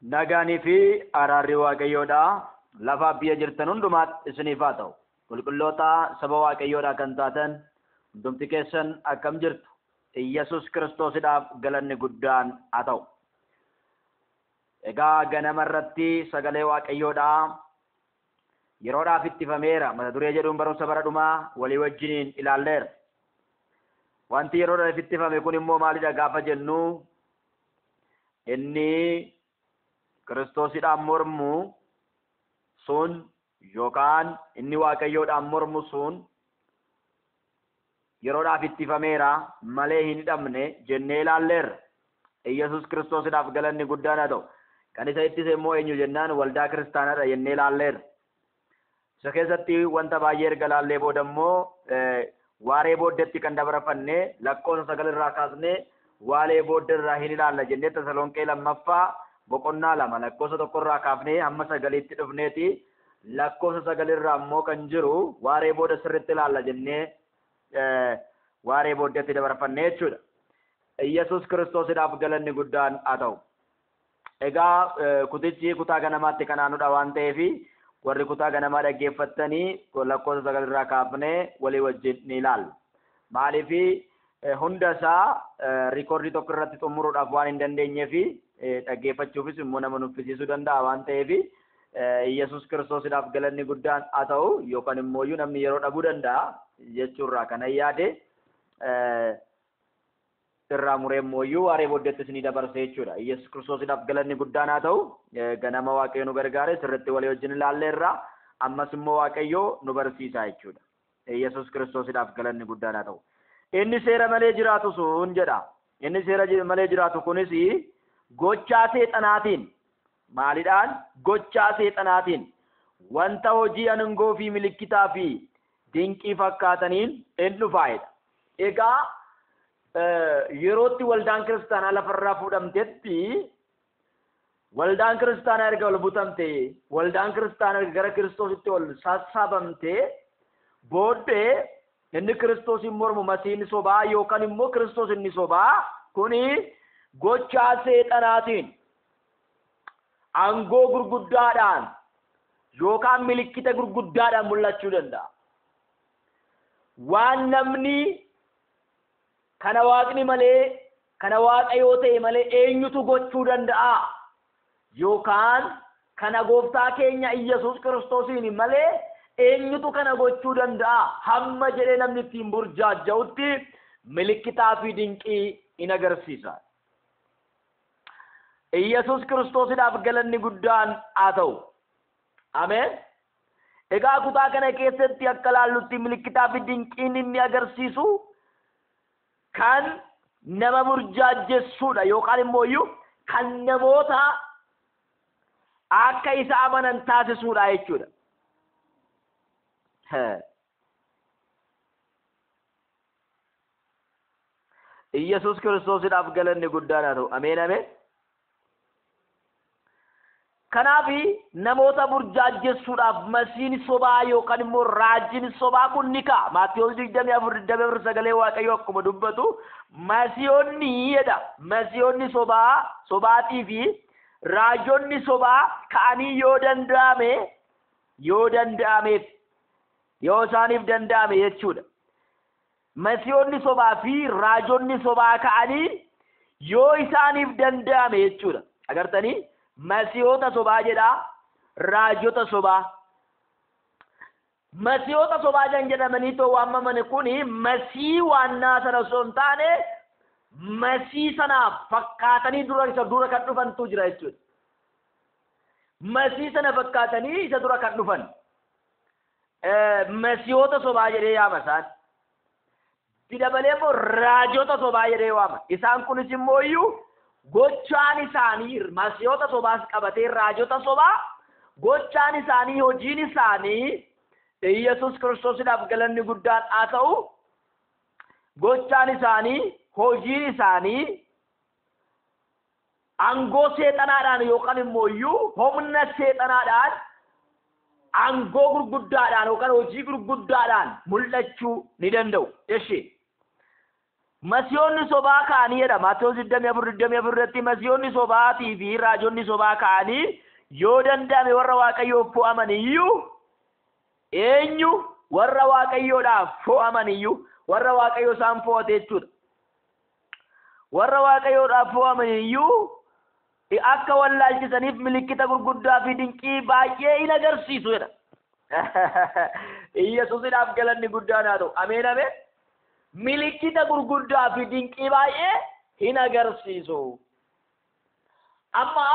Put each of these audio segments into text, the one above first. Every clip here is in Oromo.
Nagaanii fi araarri Waaqayyoodha lafa biyya jirtan hundumaatti isiniif haa ta'u. Qulqulloota saba Waaqayyoodha kan taatan hundumti keessan akkam jirtu? Iyyasuus Kiristoosidhaaf galanni guddaan haa ta'u. Egaa ganama irratti sagalee Waaqayyoodha yeroodhaaf ittifameera mata duree jedhuun barumsa bara dhumaa walii wajjiniin ilaalleera. Wanti yeroodhaaf ittifame kun immoo maalidha gaafa jennu, inni Kiristoosidhaan mormu sun yookaan inni Waaqayyoodhaan mormu sun yeroodhaaf ittifameera malee hin hidhamne jennee ilaalleerra. Iyyasuus Kiristoosidhaaf galanni guddaan haa ta'u. Kan isa ittise immoo eenyu jennaan waldaa kiristaanaadha jennee ilaalleerra. Isa keessatti wanta baay'ee erga ilaallee booda immoo waaree booddeetti kan dabarfanne lakkoofsa 9 irraa kaasnee waaree booddee irraa hin ilaalla jennee Tasalonqee 2ffaa boqonnaa 2 lakkoofsa 1 irraa kaafnee hamma 9tti dhufneeti lakkoofsa 9 irraa immoo kan jiru waaree booda sirriitti ilaalla jennee waaree booddeetti dabarfanne jechuudha. Iyyasuus Kiristoosidhaaf galanni guddaan haa ta'u. Egaa kutichi kutaa ganamaatti kan aanudha waan ta'eef warri kutaa ganamaa dhaggeeffattanii lakkoofsa 9 irraa kaafnee walii wajjin ni ilaalla. Maaliif hunda isaa riikoordii tokko irratti xumuruudhaaf waan hin dandeenyeef dhaggeeffachuufis immoo nama nuffisiisuu danda'a waan ta'eef Iyyasuus Kiristoosidhaaf galanni guddaan haa ta'u yookaan immoo namni yeroo dhabuu danda'a jechuurraa kana yaade irraa muree immoo waaree booddeetti isinii dabarse jechuudha. Iyyasuus Kiristoosidhaaf galanni guddaan haa ta'u. Ganama Waaqayyo nu gargaare sirriitti walii wajjin ilaalleerra, ammas immoo Waaqayyo nu barsiisa jechuudha. Iyyasuus Kiristoosidhaaf galanni guddaan haa ta'u. Inni seera malee jiraatu sun jedha. Inni seera malee jiraatu kunis gochaa seexanaatiin, maalidhaan? Gochaa seexanaatiin wanta hojii aangoo fi milikkitaa fi dinqii fakkaataniin in dhufaa'edha. Egaa yerootti waldaan kiristaanaa lafarraa fuudhamtetti, waldaan kiristaanaa erga ol butamte, waldaan kiristaanaa erga gara Kiristoositti ol sassaabamte booddee inni Kiristoosiin mormu Masiihni sobaa yookaan immoo Kiristoos inni sobaa kuni gochaa seexanaatiin aangoo gurguddaadhaan yookaan milikkita gurguddaadhaan mul'achuu danda'a. Waan namni kana waaqni malee, kana waaqa yoo ta'e malee eenyutu gochuu danda'a? Yookaan kana gooftaa keenya Iyyasuus Kiristoosiin malee eenyutu kana gochuu danda'a? Hamma jedhee namni ittiin burjaaja'utti milikkitaa fi dinqii in agarsiisa. Iyyasuus Kiristoosidhaaf galanni guddaan haa ta'u. Ameen. Egaa kutaa kana keessatti akka ilaallutti milikkitaa fi dinqiin inni agarsiisu kan nama burjaajjessuudha yookaan immoo iyyuu kan namoota akka isa amanan taasisuudha jechuudha. Iyyasuus Kiristoosidhaaf galanni guddaan haa ta'u. Ameen ameen. Kanaaf namoota burjaajjessuudhaaf masiin sobaa yookaan immoo raajiin sobaa kun ni ka'a. Maatewos 24:24 sagalee Waaqayyoo akkuma dubbatu masiihonni jedha. Masiihonni sobaa sobaatii fi raajonni sobaa ka'anii yoo danda'ame, yoo danda'ameef, yoo isaaniif danda'ame jechuudha. Masiihonni sobaa fi raajonni sobaa ka'anii yoo isaaniif danda'ame jechuudha. Agartanii, masiihota sobaa jedha, raajota sobaa. Masiihota sobaa kan jedhamanii too waamaman kuni masii waannaa sana osoo hin taane masii sanaaf fakkaatanii dura isa dura kan dhufantu jira jechuudha. Masii sana fakkaatanii isa dura kan dhufan. Masiihota sobaa jedhee yaama isaan. Itti dabalee immoo raajota sobaa jedhee waama. Isaan kunis immoo iyyuu gochaan isaanii masiihota sobaas qabatee raajota sobaa gochaan isaanii hojiin isaanii Iyyasuus Kiristoosidhaaf galanni guddaan haa ta'u. Gochaan isaanii hojiin isaanii aangoo seexanaadhaan yookaan immoo iyyuu humna seexanaadhaan aangoo gurguddaadhaan yookaan hojii gurguddaadhaan mul'achuu ni danda'u. Eshi. Masiyoonni sobaa ka'anii jedha. Maatewos 24:24 irratti masiyoonni sobaatii fi raajonni sobaa ka'anii yoo danda'ame warra Waaqayyoof fo'aman iyyuu, eenyu warra Waaqayyoodhaaf fo'aman iyyuu, warra Waaqayyo isaan fo'ate jechuudha. Warra Waaqayyoodhaaf fo'aman iyyuu akka wallaalchisaniif milikkita gurguddaa fi dinqii baay'ee in agarsiisu jedha. Iyyasuusidhaaf galanni guddaan haa ta'u. Ameen ameen. Milikkita gurguddaa fi dinqii baay'ee hin agarsiisu. Amma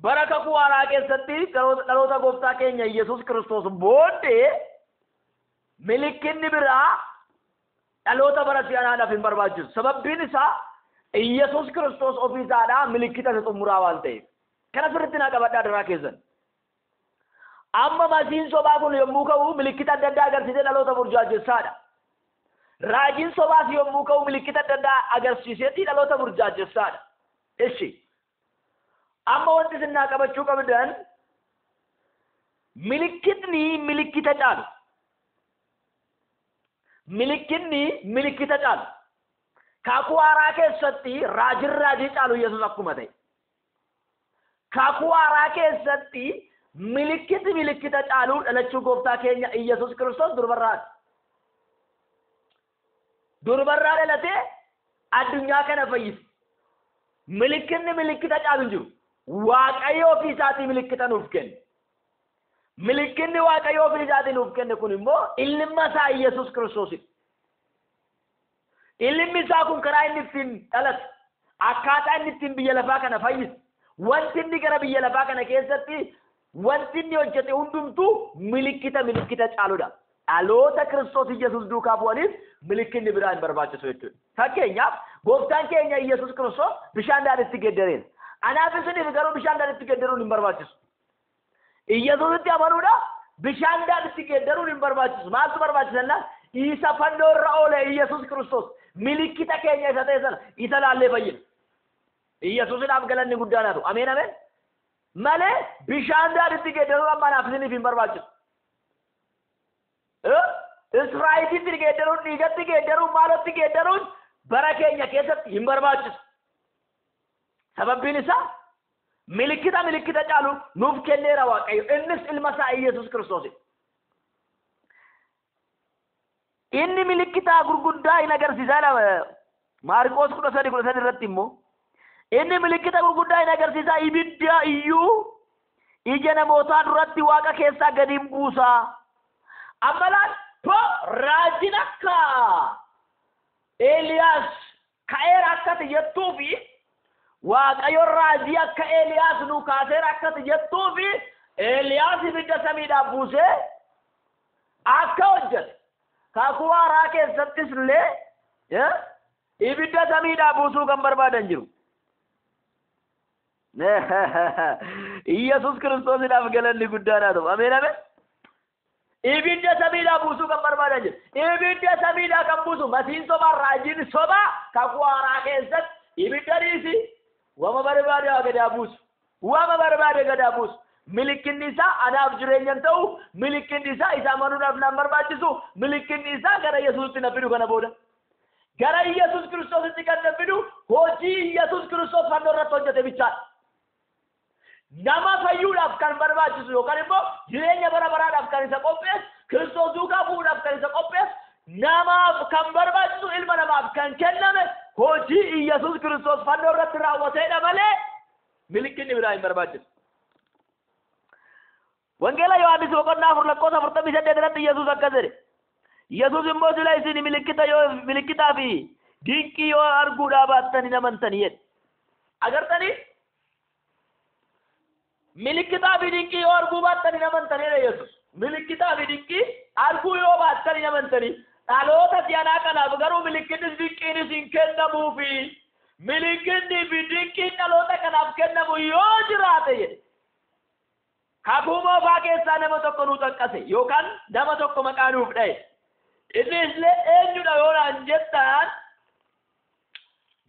bara kakuu haaraa keessatti dhaloota gooftaa keenya Iyyasuus Kiristoos booddee milikkinni biraa dhaloota bara si'anaadhaaf hin barbaachisu. Sababbiin isaa Iyyasuus Kiristoos ofii isaadhaa milikkita isa xumuraa waan ta'eef. Kana sirriitti naa qabadhaa daraa keessan. Amma masiin sobaa kun yommuu ka'u milikkita adda addaa agarsiisee dhaloota burjaajessaadha. Raajiin sobaas yommuu ka'u milikkita adda addaa agarsiiseetii dhaloota burjaajessaadha. Ishi. Amma wanti isin naa qabachuu qabdan milikkitni milikkita caalu. Milikkinni milikkita caalu. Kakuu haaraa keessatti raajiin raajii caalu Yesuus akkuma ta'e. Kakuu haaraa keessatti milikkiti milikkita caalu dhalachuu gooftaa keenya Iyyasuus Kiristoos durbarraati. Durbarraa dhalatee addunyaa kana fayyise. Milikkinni milikkita caalu hin jiru. Waaqayyo ofii isaatii milikkita nuuf kenne. Milikkinni Waaqayyo ofii isaatii nuuf kenne kun immoo ilma isaa Iyyasuus Kiristoosidha. Ilmi isaa kun karaa inni ittiin dhalate, akkaataa inni ittiin biyya lafaa kana fayyise, wanti inni gara biyya lafaa kana keessatti wanti inni hojjete hundumtuu milikkita milikkita caaludha. Dhaloota Kiristoos Iyyasuus duukaa bu'aniif milikkinni biraa hin barbaachisu jechuudha. Fakkeenyaaf gooftaan keenya Iyyasuus Kiristoos bishaan daadhiitti geeddareera. Anaaf isiniif garuu bishaan daadhiitti geeddaruun hin barbaachisu. Iyyasuusitti amanuudha bishaan daadhiitti geeddaruun hin barbaachisu. Maaltu barbaachisa? Isa fannoo irra oole Iyyasuus Kiristoos milikkita keenya isa ta'e sana isa laallee fayyina. Iyyasuusidhaaf galanni guddaan haa ta'u. Ameen ameen. Malee bishaan daadhiitti geeddaruun amma anaaf isiniif hin barbaachisu. Israa'elitti geeddaruun, dhiigatti geeddaruun, maalotti geeddaruun bara keenya keessatti hin barbaachisu. Sababbiin isaa milikkita milikkita caalu nuuf kenneera Waaqayyo. Innis ilma isaa Iyyasuus Kiristoosidha. Inni milikkita gurguddaa hin agarsiisaa jedha. Maarqoos 13:13 irratti immoo inni milikkita gurguddaa hin agarsiisaa, ibidda iyyuu ija namootaa duratti waaqa keessaa gadi hin buusaa. Amma laal raajiin akka Eeliyaas ka'eera akkati jettuu fi Waaqayyo raajii akka Eeliyaas nu kaaseera akkati jettuu fi Eeliyaas ibidda samiidhaa buusee akka hojjete. Kakuu haaraa keessattis illee ibidda samiidhaa buusuu kan barbaadan jiru. Iyyasuus Kiristoosiidhaaf galanni guddaan haa ta'u. Ameen ameen. Ibidda samiidhaa buusuu kan barbaadan jiru. Ibidda samiidhaa kan buusu masiin sobaa raajiin sobaa kakuu haaraa keessatti ibidda dhiisi wama barbaade gadaa buusu. Wama barbaade gadaa buusu. Milikkinni isaa anaaf jireenya hin ta'u, milikkinni isaa isa amanuudhaaf naan barbaachisu, milikkinni isaa gara Yesuusitti na fidu kana booda. Gara Yesuus Kiristoositti kan na fidu hojii Yesuus Kiristoos fannoo irratti hojjete bichaadha. Nama fayyuudhaaf kan barbaachisu yookaan immoo jireenya bara baraadhaaf kan isa qopheessu, Kiristoos duukaa bu'uudhaaf kan isa qopheessu, namaaf kan barbaachisu, ilma namaaf kan kenname hojii Yesuus Kiristoos fannoo irratti raawwateedha malee milikkinni biraa hin barbaachisu. Wangeela Yohaannis boqonnaa 4 lakkoofsa 48 irratti Yesuus akkas jedhe. Yesuus immoo sila isin milikkita yoo milikkitaa fi dinqii yoo arguudhaa baattan hin amantanii jedhe. Agartanii? Milikkitaa fi dinqii yoo arguu baattan hin amantanii jedhe Yesuus. Milikkitaa fi dinqii arguu yoo baattan hin amantanii. Dhaloota si'anaa kanaaf garuu milikkinnis dinqiinis hin kennamuufi. Milikkinni fi dinqiin dhaloota kanaaf kennamu yoo jiraate jedhe. Kakuu moofaa keessaa nama tokko nuu xaqqase yookaan nama tokko maqaa nuuf dha'e. Innis illee eenyudha yoo naan jettan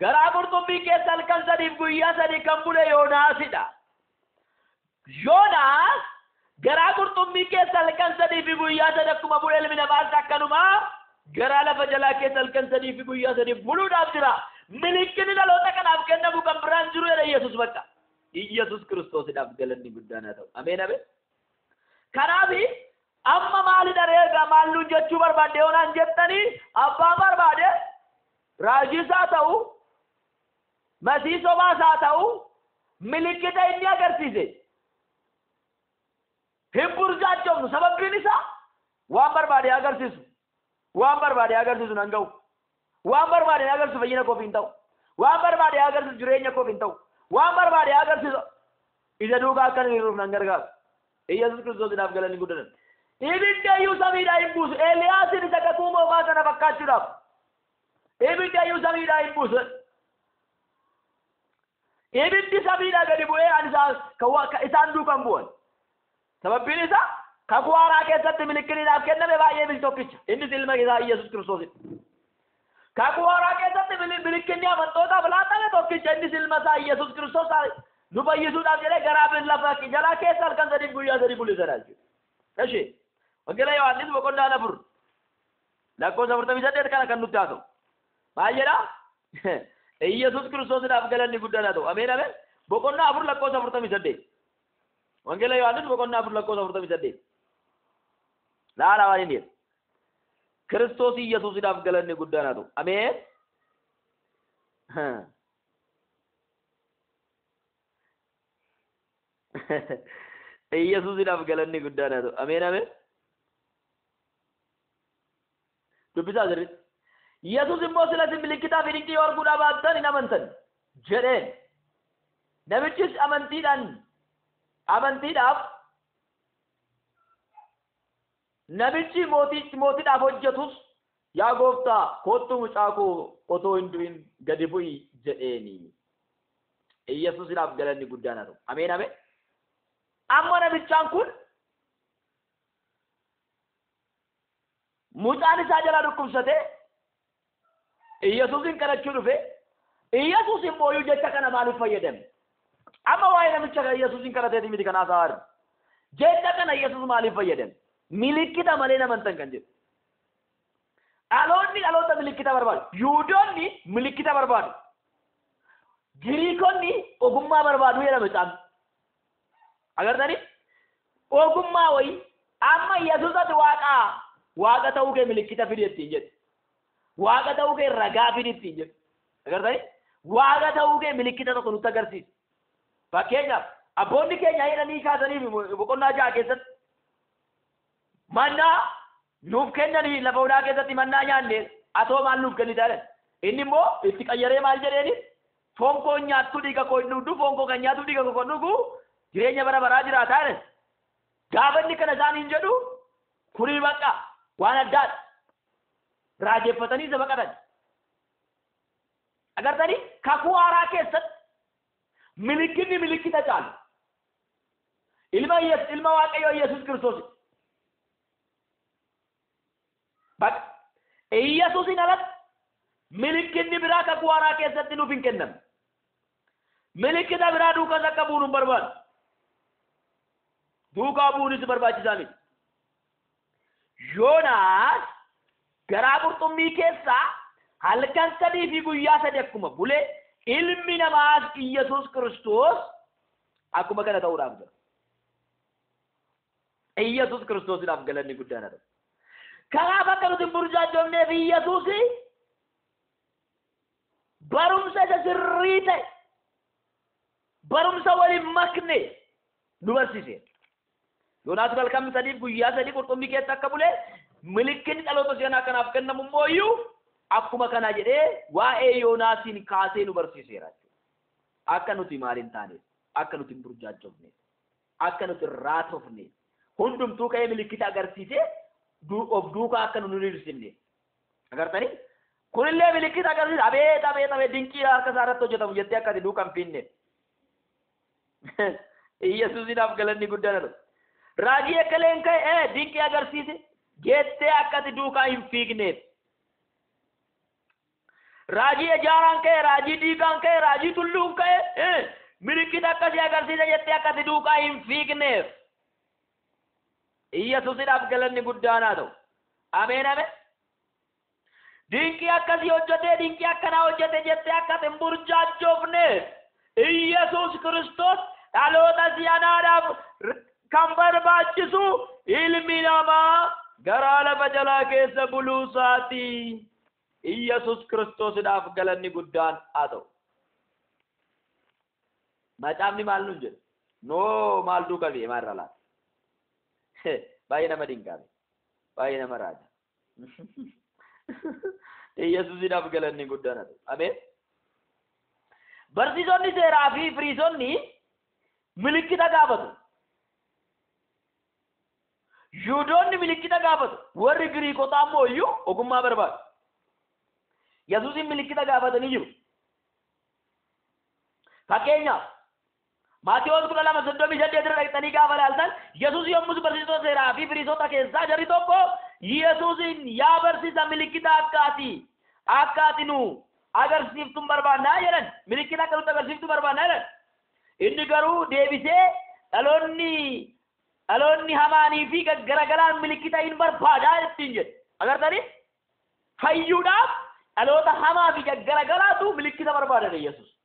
garaa qurxummii keessa halkan sadiif guyyaa sadii kan bule Yoonaasidha. Yoonaas garaa qurxummii keessa halkan sadii fi guyyaa sadii akkuma bule ilmi namaas akkanumaa Garaa lafa jalaa keessa halkan 3 fi guyyaa 3 buluudhaaf jira. Milikinni dhaloota kanaaf kennamu kan biraan jiru jedha Yesuus bakka. Yesuus Kiristoosiidhaaf galanni guddaan haa ta'u. Ameen ameen. Kanaaf amma maalidha egaa maal nuun jechuu barbaadde yoo naan jettanii abbaan barbaade raajiis haa ta'u masii sobaas haa ta'u milikkita inni agarsiise hin burjaajofnu. Sababbiin isaa waan barbaade agarsiisu, waan barbaade agarsiisu nan ga'u, waan barbaade agarsiisu fayyina koof hin ta'u, waan barbaade agarsiisu jireenya koof hin ta'u, waan barbaade agarsiisu isa duukaa akka inni jiruuf nan gargaaru. Yesuus Kiristoosiidhaaf galanni guddatan. Ibidda iyyuu samiidhaa hin buusu. Eeliyaasin isa kakuu moofaa sana fakkaachuudhaaf ibidda iyyuu samiidhaa hin buusu. Ibiddi samiidhaa gadi bu'ee ani isaan duukaan bu'an. Sababbiin isaa kakuu haaraa keessatti milikkiniidhaaf kenname baay'ee miti tokkicha. Innis ilma isaa Yesuus Kiristoosidha. Kakuu haaraa keessatti milikkinni amantootaaf laatame tokkicha. Innis ilma isaa Yesuus Kiristoos nu fayyisuudhaaf jedhee garaa lafa jalaa keessa halkan 3 guyyaa 3 bulisedha jechuudha. Eshi Wangeela Yohaannis boqonnaa 4 lakkoofsa 48 kana kan nutti haasa'u. Baay'eedha. Yesuus Kiristoosiidhaaf galanni guddaan haa ta'u. Ameen ameen. Boqonnaa 4 lakkoofsa 48. Wangeela Yohaannis boqonnaa 4 lakkoofsa 48. Laala waan inni jedhu. Kiristoos Yesuusiidhaaf galanni guddaan haa ta'u. Ameen. Yesuusiidhaaf galanni guddaan haa ta'u. Ameen ameen. Dubbisaa sirriitti. Yesuus immoo sila isin milikkitaa fi dinqii yoo arguu dhabaattan hin amantan jedheen. Namichis amantiidhaaf namichi mootiidhaaf hojjetus yaa gooftaa kottu mucaa koo otoo hin du'in gadi bu'i jedheeni. Yesuusiidhaaf galanni guddaan haa ta'u. Ameen ameen. Amma namichaan kun mucaan isaa jalaa dhukkubsatee Yesuusin kadhachuu dhufe. Yesuus immoo iyyuu jecha kana maaliif fayyadame? Amma waa'ee namicha Yesuusin kadhateeti miti kan haasa'aa jiru. Jecha kana Yesuus maaliif fayyadame? Milikkita malee namantan kan jedhu. Dhaloonni dhaloota milikkita barbaadu. Yihuudoonni milikkita barbaadu. Giriikonni ogummaa barbaadu jedhame caamni. Agartanii? Ogummaa wayii amma Yesuus ati waaqa ta'uu kee milikkita fidi ittiin jedhu. Waaqa ta'uu kee ragaa fidi ittiin jedhu. Agartanii? Waaqa ta'uu kee milikkita tokko nutti agarsiisa. Fakkeenyaaf abboonni keenya jedhanii kaasanii boqonnaa 6 keessatti mannaa nuuf kennanii lafa onaa keessatti mannaa nyaanne atoo maal nuuf kennita jedhan. Inni immoo itti qayyaree maal jedheeni? Foon koo nyaattu dhiiga koo hin dhugdu, foon koo kan nyaatu dhiiga koo kan dhugu jireenya bara baraa jiraataa jedhan. Gaafa inni kana isaaniin jedhu kuni bakka waan addaadha. Raajeffatanii isa baqatan. Agartanii kakuu haaraa keessatti milikkinni milikkita caalu. Ilma Waaqayyoo Yesuus Kiristoos. Bakka Yesuusin alatti milikkinni biraa kakuu haaraa keessatti nuuf hin kennamne. Milikkita biraa duukaas akka buunu hin barbaadu. Duukaa bu'uunis barbaachisaa miti. Yoonaas garaa qurxummii keessaa halkan 3 fi guyyaa 3 akkuma bule ilmi namaas Yesuus Kiristoos akkuma kana ta'uudhaaf jira. Yesuus Kiristoosiidhaaf galanni guddaan haa ta'u. Kanaaf akka nuti hin burjaajofneef Yesuus barumsa isa sirrii ta'e, barumsa waliin makne nu barsiise. Yoonaas halkan 3 guyyaa 3 qurxummii keessa akka bule milikkinni dhaloota seenaa kanaaf kennamu immoo iyyuu akkuma kana jedhee waa'ee Yoonaasiin kaasee nu barsiiseera jechuudha. Akka nuti maal hin taaneef, akka nuti hin burjaajofneef, akka nuti hin raatofneef, hundumtuu ka'ee milikkita agarsiisee of duukaa akka nu hin hir'isne. Agartanii? Kunillee milikkita agarsiisa. Abeet abeet abeet dinqii harka isaa irratti hojjetamu jettee akka ati duukaa hin fiinne. Yesuusiidhaaf galanni guddaan haa ta'u. Raajii ekkeleen ka'e dinqii agarsiise jettee akka ati duukaa hin fiigneef. Raajii ejaaraan ka'e, raajii diigaan ka'e, raajii tulluun ka'e milikkita akkasii agarsiise jettee akka ati duukaa hin fiigneef. Yesuusiidhaaf galanni guddaan haa ta'u. Ameen ameen. Dinqii akkasii hojjetee, dinqii akkanaa hojjete jettee akka hin burjaajjoofneef Iyyasuus Kiristoos dhaloota si'anaadhaaf kan barbaachisu ilmi namaa garaa lafa jalaa keessa buluu isaati. Iyyasuus Kiristoosidhaaf galanni guddaan haa ta'u. Macaafni maal nuun jedhu? Noo maal duuka deemaa irra laata? Baay'ee nama dinqaame. Baay'ee nama raaja. Iyyasuusidhaaf galanni guddaan haa ta'u. Ameen. Barsiisonni seeraa fi firiisonni milikkita gaafatu. Yihudoonni milikkita gaafatu. Warri Giriikotaa immoo iyyuu ogummaa barbaadu. Yesuusin milikkita gaafatanii jiru. Fakkeenyaaf Maatiyoos 12:38 irra dhaqxanii gaafa ilaaltan, Yesuus yommus barsiisota seeraa fi firiisota keessaa jarri tokko Yesuusin, "Yaa barsiisa, milikkita akka ati nu agarsiiftu barbaannaa," jedhan. "Milikkita akka nutti agarsiiftu barbaannaa," jedhan. Inni garuu deebisee, "Dhaloonni hamaanii fi gaggaragalaan milikkita hin barbaadaa," ittiin jedhe. Agartanii? Fayyuudhaaf dhaloota hamaa fi gaggaragalaatu milikkita barbaadan Yesuus.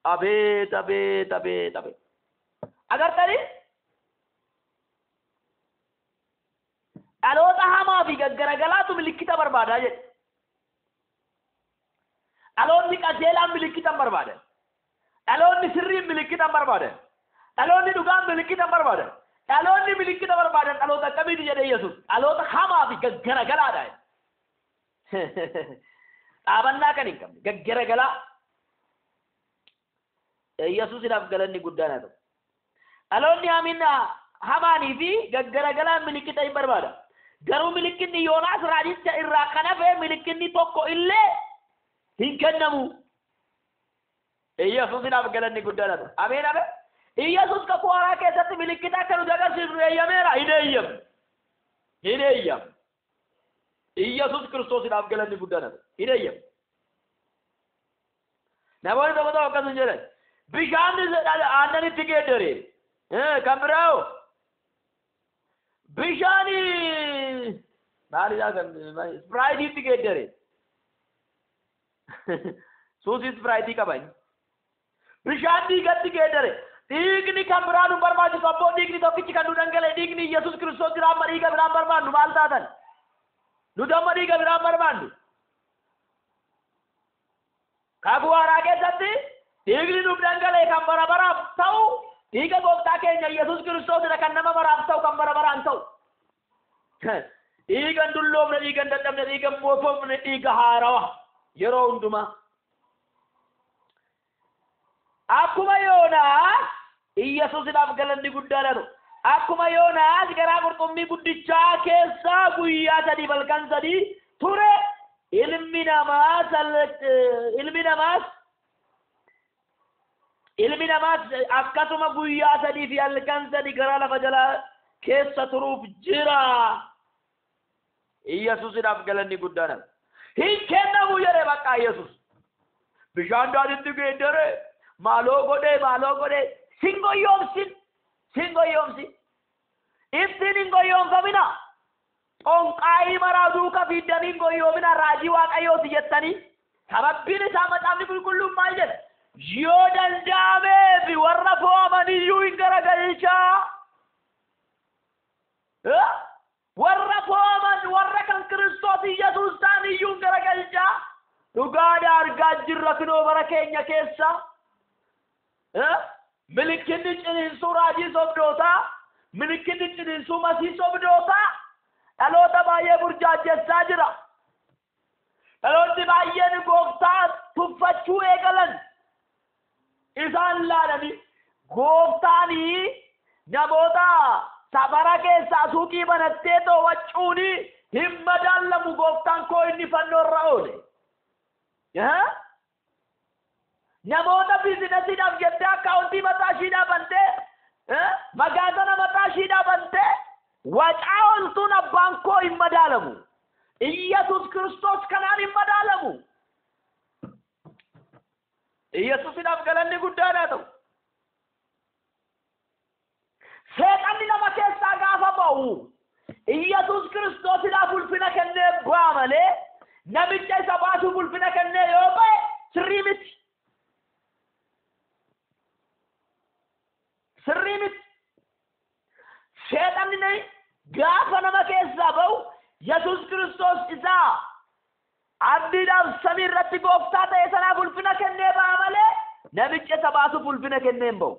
Abeet, abeet, abeet, abeet. Agartanii? Dhaloota hamaa fi gaggaragalaatu milikkita barbaadaa jedhe. Dhaloonni qajeelaan milikkita hin barbaadan. Dhaloonni sirriin milikkita hin barbaadan. Dhaloonni dhugaan milikkita hin barbaadan. Dhaloonni milikkita barbaadan dhaloota akkamiiti jedhe Yesuus? Dhaloota hamaa fi gaggaragalaadha. Dhaabannaa kan hin qabne, gaggaragalaa. Yesuusidhaaf galanni guddaan haa ta'u. Dhaloonni hamaanii fi gaggaragalaan milikkita hin barbaada. Garuu milikkinni Yoonaas raajicha irraa kan hafe milikkinni tokko illee hin kennamu. Yesuusidhaaf galanni guddaan haa ta'u. Ameen, ameen. Iyyasuus kakuu haaraa keessatti milikkita akka nuti agarsiifnu eeyyameera? Hin eeyyamne. Hin eeyyamne. Iyyasuus Kiristoosidhaaf galanni guddaan haa ta'u. Hin eeyyamne. Namoonni tokko tokko akkasuma jedhan. Bishaan aannanitti geeddare. Kan biraa'oo? Bishaan maalidhaa kan Sprite-itti geeddare. Suusii Sprite qaba inni. Bishaan dhiigatti geeddare. Dhiigni kan biraa nu barbaachisu abboo, dhiigni tokkichi kan nu dhangala'e, dhiigni Yesuus Kiristoos jira. Amma dhiiga biraan barbaannu. Maal taatan? Nuti amma dhiiga biraan barbaannu. Kakuu haaraa keessatti dhiigni nuuf dhangala'e kan bara baraaf ta'u dhiiga gooftaa keenya Yesuus Kiristoosidha, kan nama maraaf ta'u, kan bara baraan ta'u. Dhiiga hin dulloomne, dhiiga hin dadhabne, dhiiga hin moofofne, dhiiga haarawa yeroo hundumaa. Akkuma Yoonaas, Iyyasuusidhaaf galanni guddaadha ta'u. Akkuma Yoonaas garaa qurxummii guddichaa keessaa guyyaa 3 halkan 3 ture, ilmi namaas akkasuma guyyaa 3 fi halkan 3 garaa lafa jalaa keessa turuuf jira. Iyyasuusidhaaf galanni guddaadha. Hin kennamu jedhe bakka Iyyasuus. Bishaan daadhitti geeddare, maaloo godhee, maaloo godhee, sin goyyoomsin, sin goyyoomsin. Ittiin hin goyyoomfamina. Xonqaayii maraa duuka fiiddanii hin goyyoomina raajii Waaqayyooti jettanii. Sababbiin isaa Macaafni Qulqulluun maal jedha? Yoo danda'ameef warra fo'amaniyyuu hin garagalchaa. Warra fo'aman, warra kan Kiristoos Iyyasuus ta'an iyyuu hin garagalchaa. Dhugaadha, argaa jirra kinoo bara keenya keessa. Milikkinni ciniinsuu raajii sobdootaa, milikkinni ciniinsuu masii sobdootaa dhaloota baay'ee burjaajjessaa jira. Dhaloonni baay'een gooftaa tuffachuu eegalan. Isaan laalanii gooftaanii namoota safara keessaa suuqii banattee to'achuun hin madaalamu, gooftaan koo inni fannoo irra oole. Namoota business-iidhaaf jettee account-ii mataa ishii dhaabantee, magaazana mataa ishii dhaabantee wacaa ooltuun abbaan koo hin madaalamu. Iyyasuus Kiristoos kanaan hin madaalamu. Iyyasuusidhaaf galanni guddaadhaa ta'u. Seexanni nama keessaa gaafa ba'u, Iyyasuus Kiristoosiidhaaf ulfina kennee ba'a malee Namicha isa baasuuf ulfina kennee yoo ba'e sirrii miti. Sirrii miti. Seexanni gaafa nama keessaa ba'u Yesuus Kiristoos isaa ardiidhaaf samii irratti gooftaa ta'e sanaaf ulfina kennee ba'a malee namicha isa baasuuf ulfina kennee hin ba'u.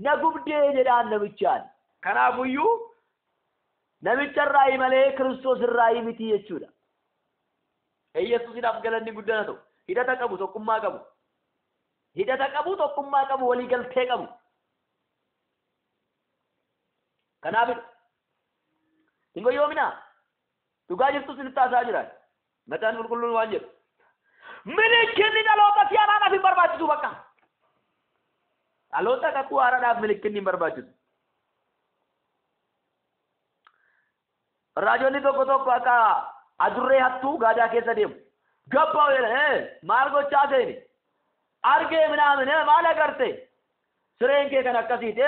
Na gubdee jedhaan namichaan. Kanaafuyyuu namicha irraa malee Kiristoos irraa miti jechuudha. Yesuusiidhaaf galanni guddaan ta'u. Hidhata qabu, tokkummaa qabu. Hidhata qabu, tokkummaa qabu, walii galtee qabu. Kanaaf hin goyyoominaa. Dhugaa jirtu isinitti haasa'aa jira. Macaan qulqulluun waan jedhu. Milikkinni dhaloota si'anaadhaaf hin barbaachisu bakka. Dhaloota kakuu haaraadhaaf milikkinni hin barbaachisu. Raajonni tokko tokko akka adurree hattuu gaadaa keessa deemu. Gabbaa jedhan maal gochaa seeni? Argee minaamin maal agarte? Sireen kee kan akkasiiti.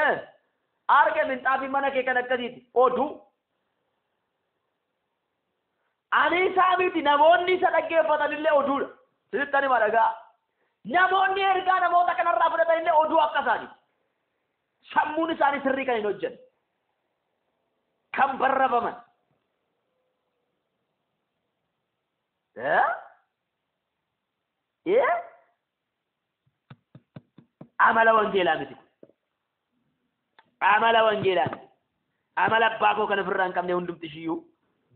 Argee minxaafiin mana kee kan akkasiiti. Oduu. Ani isaa miti namoonni isa dhaggeeffatanillee oduudha. Sinitti ani dhagaa. Namoonni ergaa namoota kanarraa fudhatanillee oduu akka isaaniiti. Sammuun isaanii sirrii kan hin hojjenne. Kan barrafaman. Amala wangeelaa miti. Amala wangeelaa miti. Amala abbaa koo kan ofirraa hin qabne hundumti ishiyyuu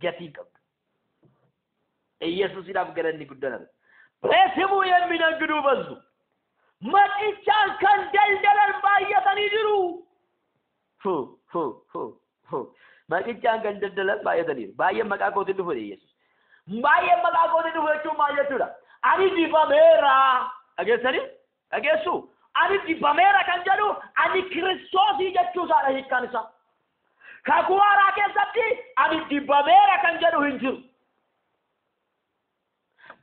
gatii hin qabdu. ኢየሱስን galanni guddaan በስሙ የሚነግዱ በዙ። Maqichaan kan daldalan baay'atanii jiru. Fu fu fu fu. Maqichaan kan daldalan baay'atanii jiru. Baay'een maqaa kootiin dhufu Yesuus. Baay'een maqaa kootiin dhufu jechuun maal jechuudha? Ani dibameera. Dhageessanii? Dhageessu? Ani dibameera kan jedhu ani Kiristoosii jechuu isaadha hiikkaan isaa. Kakuu haaraa keessatti ani dibameera kan jedhu hin jiru.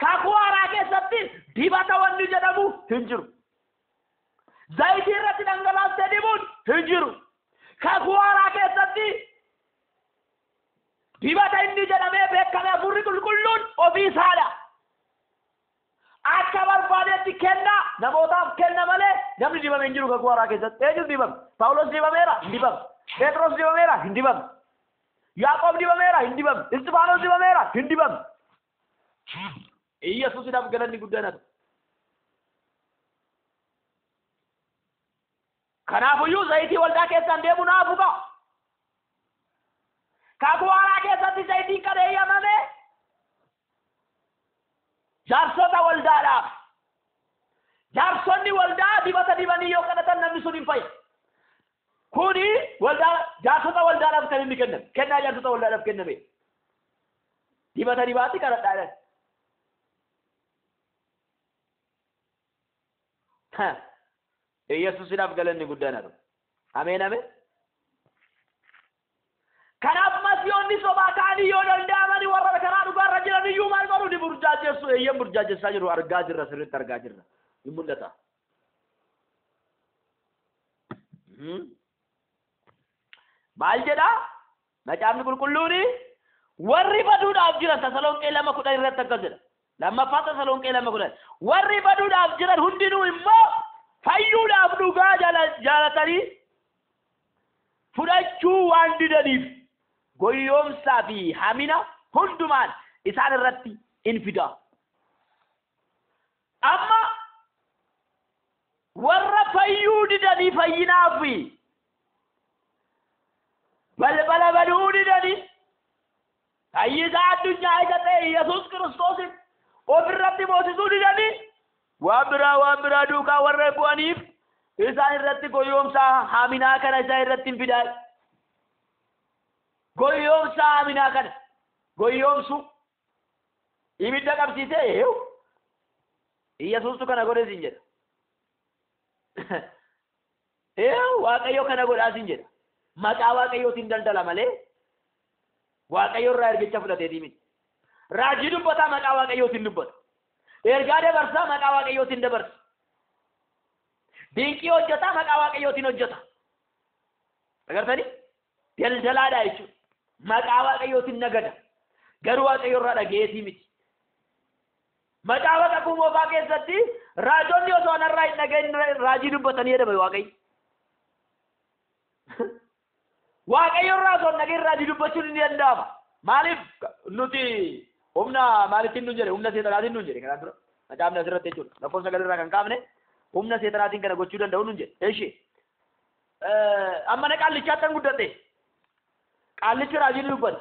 Kakuu haaraa keessatti dibata wanni jedhamu hin jiru. Zayitii irratti dhangalaastee dibuun hin jiru. Kakuu haaraa keessatti dibata inni jedhamee beekame hafuurri qulqulluun ofii isaadha. Akka barbaadetti kenna namootaaf kenna malee namni dibame hin jiru kakuu haaraa keessatti. Eenyutu dibame? Paawulos dibameera? Hin dibamne. Phexros dibameera? Hin dibamne. Yaaqoob dibameera? Hin dibamne. Isxifaanos dibameera? Hin dibamne. ኢየሱስን galanni guddaan ta'u. Kanaafuyyuu zayitii waldaa keessaan deemu naafu qabu. Kakuu haaraa keessatti zayitiin kan eeyyamame jaarsota waldaadhaaf. Jaarsonni waldaa dibata dibanii yoo kadhatan namni sun hin fayyu. Kuni waldaa jaarsota waldaadhaaf kan inni kenname. Kennaa jaarsota waldaadhaaf kenname. Dibata dibaatti kadhadhaa jedhan. ኢየሱስን galanni guddaan ta'u. Ameen ameen. Kanaaf masiihonni sobaa ta'anii yoo danda'amanii warra karaa dhugaarra jiran iyyuu maal godhu ni burjaajessu. Eeyyam burjaajessaa jiru argaa jirra sirriitti argaa jirra. Ni mul'ata. Maal jedhaa? Macaafni qulqulluuni warri baduudhaaf jiran Tasalonqee 2:10 irratti akkas jedha. Lammaffaa Tasalonqee 2:10 warri baduudhaaf jiran hundinuu immoo fayyuudhaaf dhugaa jaalatanii fudhachuu waan didaniif goyyoomsaa fi hamina hundumaan isaan irratti in fida. Amma warra fayyuu didanii fayyinaaf balbala banuu didanii fayyisaa addunyaa isa ta'e Yesuus Kiristoosin ofirratti moosisuu didanii waan biraa duukaa warra bu'aniif isaan irratti goyyoomsaa haminaa kana isaan irratti hin fidaa. Goyyoomsaa haminaa kana goyyoomsu ibidda qabsiisee eeyu Yesuustu kana godhe siin jedha. Eeyu Waaqayyo kana godhaa siin jedha. Maqaa Waaqayyootiin daldala malee Waaqayyo irraa ergicha fudhateetii miti. Raajii dubbataa maqaa Waaqayyootiin dubbata. Ergaa dabarsaa maqaa Waaqayyootiin dabarsa. Dinqii hojjetaa maqaa Waaqayyootiin hojjeta. Agartanii? Daldalaadha jechuudha. Maqaa Waaqayyootiin nagada. Garuu Waaqayyo irraa dhageetii miti. Macaafa Kakuu Moofaa keessatti raajonni osoo anarraa hin dhagahin raajii dubbatanii jedhama Waaqayyo. Waaqayyo irraa osoo hin dhagahin raajii dubbachuun ni danda'ama. Maaliif nuti humna maalittiin nuun jedhe, humna seexanaatiin nuun jedhe kanaan dura macaafni asirratti jechuudha. Lakkoofsa sagalirraa kan kaafne humna seexanaatiin kana gochuu danda'u nuun jedhe. Eshi amma na qaallichaatti kan guddadhe. Qaallichi raajii ni dubbata.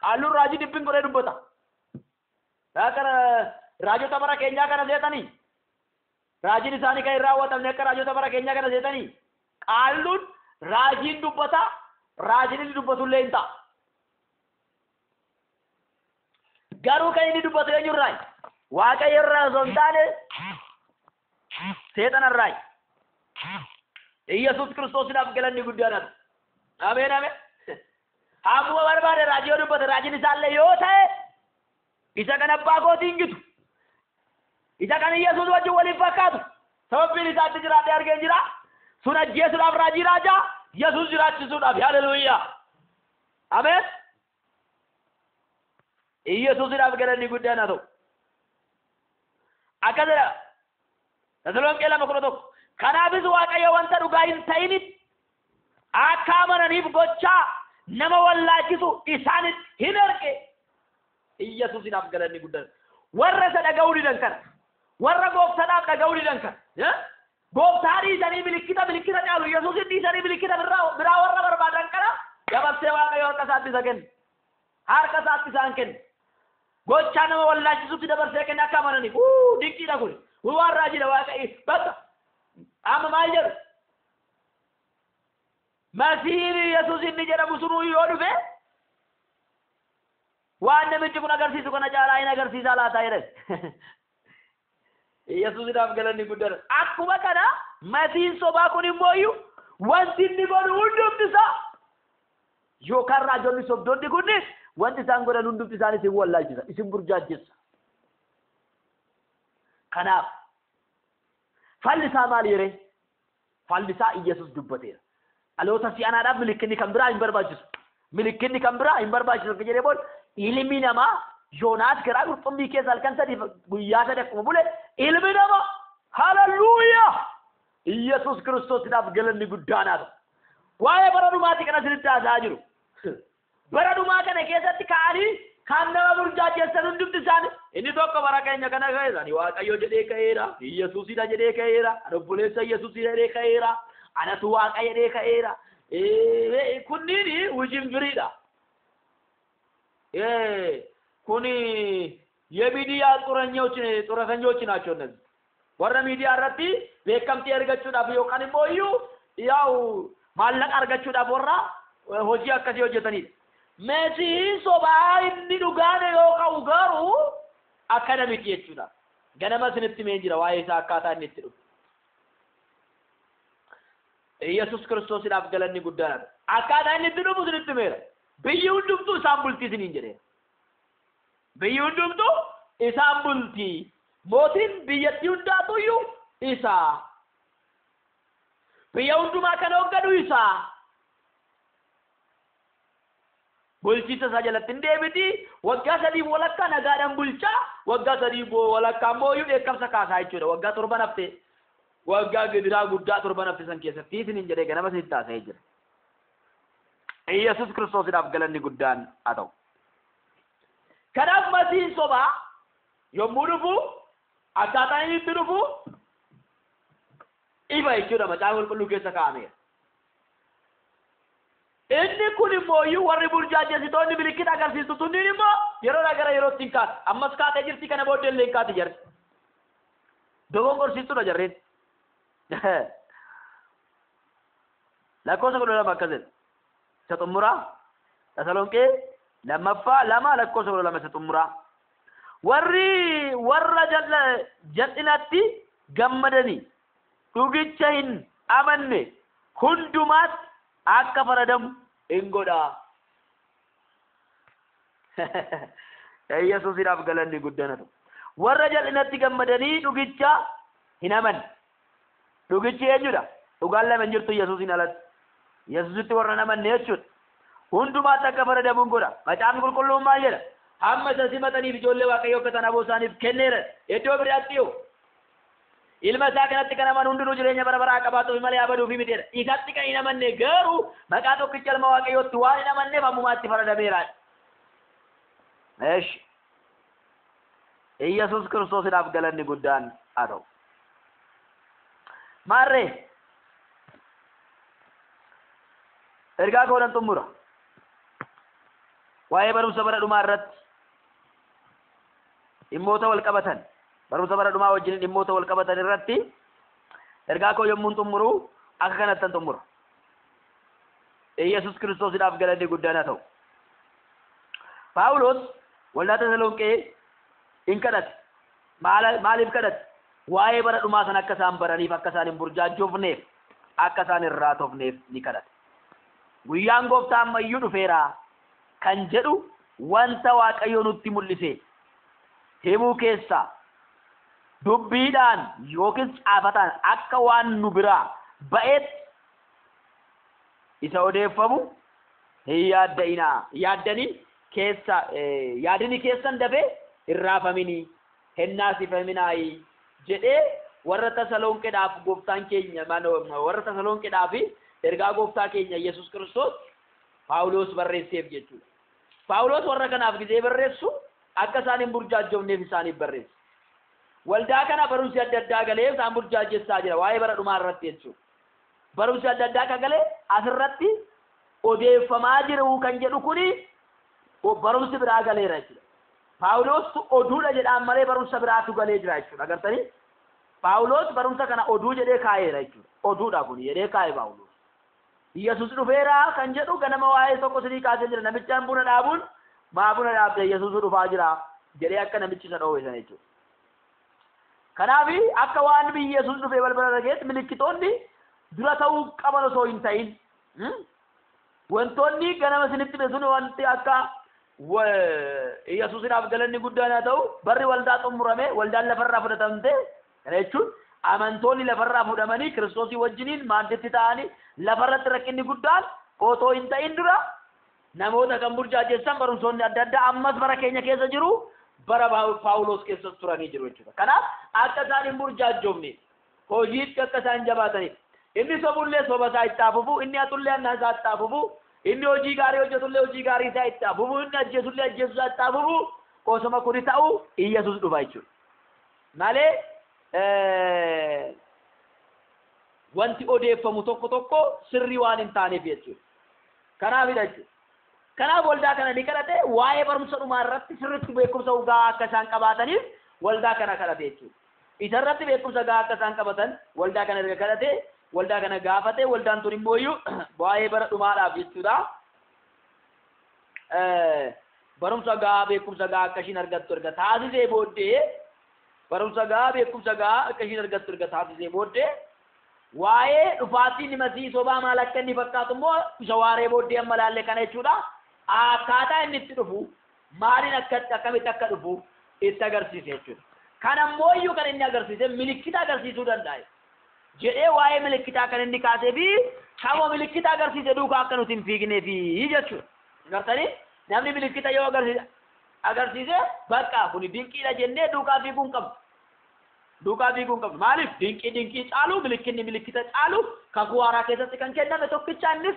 Qaalluun raajii dhibbin godhee dubbata. Akka raajota bara keenyaa kana seetanii, raajiin isaanii kan hin raawwatamne akka raajota bara keenyaa kana seetanii, qaalluun raajiin dubbata, raajiin inni dubbatullee hin ta'a. Garuu kan inni dubbatu eenyurraayi? Waaqayyo irraa osoo hin taane seexanarraayi. Iyyasuus Kiristoosinaaf galanni guddaan haa ta'u. Ameen ameen. Hammuma barbaade raajii yoo dubbate, raajiin isaallee yoo ta'e isa kan abbaa kootiin gitu. Isa kan Iyyasuus wajjin waliin fakkaatu. Sababbiin isaatti jiraadhee argeen jira. Sun ajjeesuudhaaf raajii raajaa, Yesuus jiraachisuudhaaf. Haleluuyaa. Ameen. Iyyasuusidhaaf galanni guddaan haa ta'u. Akkas jedha Tasalonqee 2:11. Kanaafis Waaqayyo wanta dhugaa hin ta'initti akka amananiif gochaa nama wallaalchisu isaanitti hin erge. Iyyasuusidhaaf galanni guddaan. Warra isa dhaga'uu didan kana, warra gooftaadhaaf dhaga'uu didan kana, gooftaa dhiisanii milikkita milikkita caalu Yesuusin dhiisanii milikkita biraa warra barbaadan kana dabarsee Waaqayyo harka isaatti isa kenne. Harka isaatti isaan kenne. Gochaa nama wallaalchisutti dabarsee kenne akka amananiif. Uu, dinqiidha kun. Kun waan raajiidha Waaqayyo. Bakka amma maal jedhu? Masiihiin Yesuus inni jedhamu sunuu yoo dhufe waan namichi kun agarsiisu kana caalaa hin agarsiisaa laataa jedhan. Yesuusidhaaf galanni guddaan. Akkuma kana masiihiin sobaa kun immoo iyyuu wanti inni godhu hundumti isaa yookaan raajonni sobdoonni kunniin wanti isaan godhan hundumti isaan isin wallaalchisa, isin burjaajessa. Kanaaf falli isaa maali yeree? Falli isaa Iyyasuus dubbateera. Dhaloota si'anaadhaaf milikkinni kan biraa hin barbaachisu. Milikkinni kan biraa hin barbaachisu erga jedhee booda ilmi namaa Yoonaas garaa qurxummii keessa halkan 3 guyyaa 3 akkuma bule ilmi namaa, haleluuyaa, Iyyasuus Kiristoosiidhaaf galanni guddaan haa ta'u. Waa'ee bara dhumaati kana isinitti haasa'aa jiru. Bara dhumaa kana keessatti ka'anii kan nama burjaajessan hundumti isaanii inni tokko bara keenya kana keessa ani Waaqayyo jedhee ka'eera, Iyyasuusidha jedhee ka'eera, ani obboleessa Iyyasuusidha jedhee ka'eera, anatu Waaqa jedhee ka'eera. Kunniin wujinbiriidha. Kuni የሚዲያ ጡረተኞች ናቸው እነዚህ። Warra miidiyaa irratti beekamtii argachuudhaaf yookaan immoo iyyuu yaa'u maallaqa argachuudhaaf warra hojii akkasii hojjetanidha. Masiihiin sobaa inni dhugaan yoo ka'u garuu akkana miti jechuudha. Ganama isinitti himeen jira waa'ee isaa akkaataa inni itti dhufu. Iyyasuus Kiristoosiidhaaf galanni guddaan. Akkaataa inni itti dhufu isinitti himeera. Biyyi hundumtuu isaan bultii isiniin jedheera. Biyyi hundumtuu isaan bultii. Mootiin biyyattii hundaatu iyyuu isa. Biyya hundumaa kan hoogganu isa. Bulchiinsa isaa jalatti hin deebiti. Waggaa 3 walakkaa nagaadhaan bulchaa. Waggaa 3 walakkaa immoo iyyuu dheekkamsa kaasaa jechuudha. Waggaa 7 hafte. Waggaa gidiraa guddaa 7 hafte san keessatti isiniin jedhee ganama isinitti haasa'ee jira. Iyyasuus Kiristoosiidhaaf galanni guddaan haa ta'u. Kanaaf masiihiin sobaa yommuu dhufu akkaataan inni itti dhufu ifa jechuudha, macaafa qulqulluu keessa kaa'ameera. Inni kun immoo iyyuu warri burjaajessitoonni milikkita agarsiistu sunniin immoo yeroodhaa gara yerootti hin kaatu. Ammas kaatee jirti, kana booddee illee hin kaati jarri. Dogongorsiistuudha jarreen. Lakkoofsa 12 akkas jedha. Isa xumuraa Tasalonqee lammaffaa 2 lakkoofsa 12 isa xumuraa. Warri warra jal'inatti gammadanii dhugicha hin amanne hundumaatti akka faradamu hin godha. Yesuusidhaaf galanni guddaan haa ta'u. Warra jal'inatti gammadanii dhugicha hin amanne. Dhugichi eenyudha? Dhugaan lama hin jirtu Yesuusiin alatti. Yesuusitti warra hin amanne jechuudha. Hundumaatti akka faradamu hin godha. Macaafni qulqulluun maal jedha? Hamma isa simataniif ijoollee Waaqayyoo akka ta'an aboo isaaniif kenneera. Iddoo biraatti yoo ilma isaa kanatti kan amanu hundinuu jireenya bara baraa qabaatuuf malee abaduuf miti. Isatti kan hin amanne garuu maqaa tokkicha ilma Waaqayyootti waan hin amanneef ammumaatti faradameera. Eesh. Iyyasuus Kiristoosiidhaaf galanni guddaan haa ta'u. Maarree ergaa koo nan xumura. Waa'ee barumsa bara dhumaa irratti dhimmoota wal qabatan, barumsa bara dhumaa wajjin dhimmoota wal qabatan irratti ergaa koo yommuun xumuru akka kanattan xumura. Iyyasuus Kiristoosiidhaaf galanni guddaan haa ta'u. Paawulos waldaa Tasalonqee in kadhate. Maaliif kadhate? Waa'ee bara dhumaa sana akka isaan baraniif, akka isaan hin burjaajofneef, akka isaan hin raatofneef ni kadhate. Guyyaan gooftaa ammayyuu dhufeera kan jedhu wanta Waaqayyo nutti mul'ise himuu keessaa dubbiidhaan yookiis caafataan akka waan nu biraa ba'eetti isa odeeffamu hin yaadda'inaa. Yaaddanii keessa yaadini keessan dafee hin raafaminii, hin naasifaminaayi jedhee warra Tasalonqeedhaaf gooftaan keenya, warra Tasalonqeedhaaf ergaa gooftaa keenya Yesuus Kiristoos Paawulos barreesseef jechuudha. Paawulos warra kanaaf gizee barreessu akka isaan hin burjaajofneef isaaniif barreesse. Waldaa kana barumsi adda addaa galee isaan burjaajessaa jira waa'ee bara dhumaa irratti jechuudha. Barumsi adda addaa kan galee asirratti odeeffamaa jiru kan jedhu kuni barumsi biraa galeera jechuudha. Paawulos oduudha jedhaan malee barumsa biraatu galee jira jechuudha. Agartanii? Paawulos barumsa kana oduu jedhee kaa'eera jechuudha. Oduudha kun jedhee kaa'e Paawulos. Yesuus dhufeera kan jedhu ganama waa'ee tokko sinii kaasee jira. Namichaan buna dhaabuun maa buna dhaabde, Yesuus dhufaa jira jedhee akka namichi isa dhoowwe sana jechuudha. Kanaaf akka waan biyyi Yesuus dhufee balbala dhageetti milikkitoonni dura ta'uu qaban osoo hin ta'in, wantoonni ganama isinitti hime sun, wanti akka Yesuusidhaaf galanni guddaan haa ta'u, barri waldaa xumurame, waldaan lafarraa fudhatamte, kana jechuun amantoonni lafarraa fudhamanii Kiristoosii wajjiniin maadditti ta'anii lafarratti rakkinni guddaan otoo hin ta'in dura namoota kan burjaajessan barumsoonni adda addaa ammas bara keenya keessa jiru, bara Paawulos keessas turanii jiru jechuudha. Kanaaf akka isaan hin burjaajofne, hojiitti akka isaan jabaataniif, inni sobullee soba isaa itti hafufu, inni hatullee hannaa isaa itti hafufu, inni hojii gaarii hojjetullee hojii gaarii isaa itti hafufu, inni ajjeesullee ajjeesuu isaa itti hafufu, osoma kuni ta'u Iyyasuus dhufa jechuudha. Malee wanti odeeffamu tokko tokko sirrii waan hin taaneef jechuudha. Kanaafidha jechuudha. Kanaaf waldaa kana ni kadhate, waa'ee barumsa dhumaa irratti sirriitti beekumsa gahaa akka isaan qabaataniif waldaa kana kadhate jechuudha. Isa irratti beekumsa gahaa akka isaan qabatan waldaa kana erga kadhate, waldaa kana gaafate, waldaan tun immoo iyyuu waa'ee bara dhumaadhaaf jechuudha. Barumsa gahaa, beekumsa gahaa akka ishiin argattu erga taasisee booddee, barumsa gahaa, beekumsa gahaa akka ishiin argattu erga taasisee booddee, waa'ee dhufaatiin Masii sobaa maal akka inni fakkaatu immoo isa waaree booddee amma laalle kana jechuudha. Akkaataa inni itti dhufu, maaliin akka akkamitti akka dhufu itti agarsiise jechuudha. Kana ammoo iyyuu kan inni agarsiise milikkita agarsiisuu danda'a jedhee waa'ee milikkitaa kan inni kaasee fi kama milikkita agarsiise duukaa akka nuti hin fiigneefi jechuudha. Agartanii, namni milikkita yoo agarsiise bakka kuni dinqiidha jennee duukaa fiiguu hin qabnu. Duukaa fiiguu hin qabnu. Maaliif? Dinqii dinqii caalu, milikkinni milikkita caalu kakuu haaraa keessatti kan kenname tokkicha, innis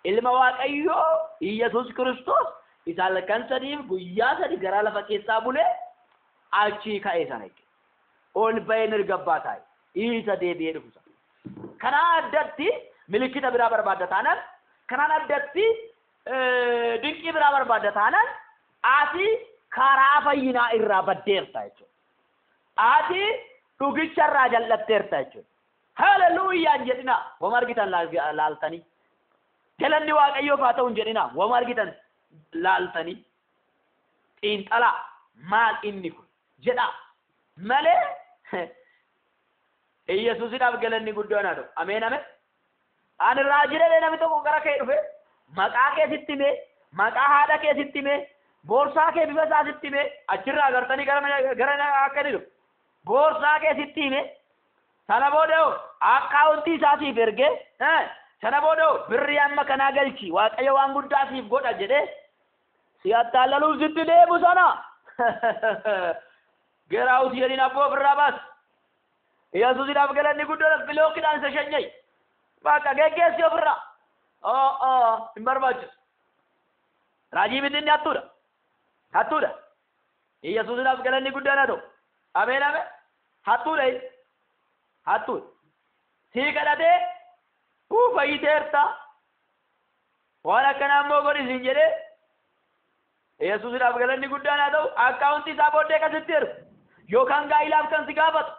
ilma Waaqayyoo Iyyasuus Kiristoos isa halkan 3f guyyaa 3 garaa lafa keessaa bulee achii ka'e sana jechuudha. Ol ba'ee mirga abbaa taa'e. Isa deebi'ee dhufu sana. Kanaan addatti milikkita biraa barbaadda taanaan, kanaan addatti dinqii biraa barbaadda taanaan, ati karaa fayyinaa irraa baddeerta jechuudha. Ati dhugicha irraa jal'atteerta jechuudha. Haleluuyyaan jedhina wama argitan laaltanii. Galanni Waaqayyoof haa ta'u hin jedhina wama argitan laaltanii. Xiinxalaa, maal inni kun jedha malee. Iyyasuusidhaaf galanni guddaan haa ta'u. Ameen, ameen. Ani raajii namni tokko gara kee dhufe, maqaa kee sitti himee, maqaa haadha kee sitti himee, boorsaa kee bifa isaa sitti himee, achirraa agartanii gara akka inni dhufu, boorsaa kee sitti himee, sana booda akkaawuntii isaa siif ergee, sana booda birrii amma kanaa galchi, Waaqayyo waan guddaa siif godha jedhee Si attaallaluuf sitti deemu sana get out jedhin abboo ofirraa baas. Yesuusidhaaf galanni guddoodha. Bilookiidhaan isa shanyai. Bakka geggeessi ofirraa. Hin barbaachisu. Raajii miti inni hattuudha. Hattuudha. Yesuusidhaaf galanni guddaan haa ta'u. Ameen ameen. Hattuudha inni. Hattuudha. Sii kadhatee fayyiteerta. Waan akkanaa immoo godhi siin jedhee Yesuusidhaaf galanni guddaan haa ta'u. Akkaawuntii isaa booddee kan sitti ergu yookaan gaa'ilaaf kan si gaafatu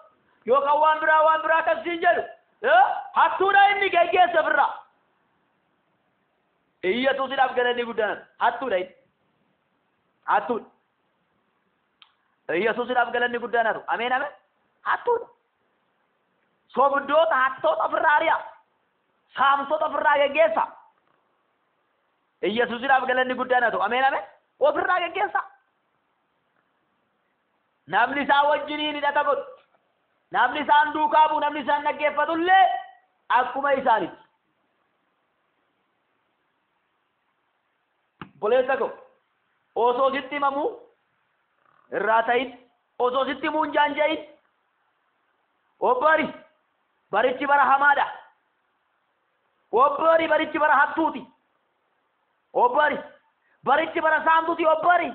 yookaan waan biraa kan siin jedhu hattuudha inni, geggeessa ofirraa. Yesuusidhaaf galanni guddaan haa ta'u. Hattuudha inni. Hattuudha. Yesuusidhaaf galanni guddaan haa ta'u. Ameen ameen. Hattuudha. Sobdoota, hattoota ofirraa ari'a. Saamtota ofirraa geggeessa. Yesuusidhaaf galanni guddaan haa ta'u. Ameen ameen. Ofirraa geggeessa. Namni isaan wajjiniin hidhata godhu, namni isaan duukaa bu'u, namni isaan dhaggeeffatullee akkuma isaanitti. Obboleessa koo, osoo sitti himamu irraa ta'in, osoo sitti himuu hin jaanja'in, obbori, barichi bara hamaadha. Obbori, barichi bara hattuuti. Obbori, barichi bara saamtuuti. Obbori.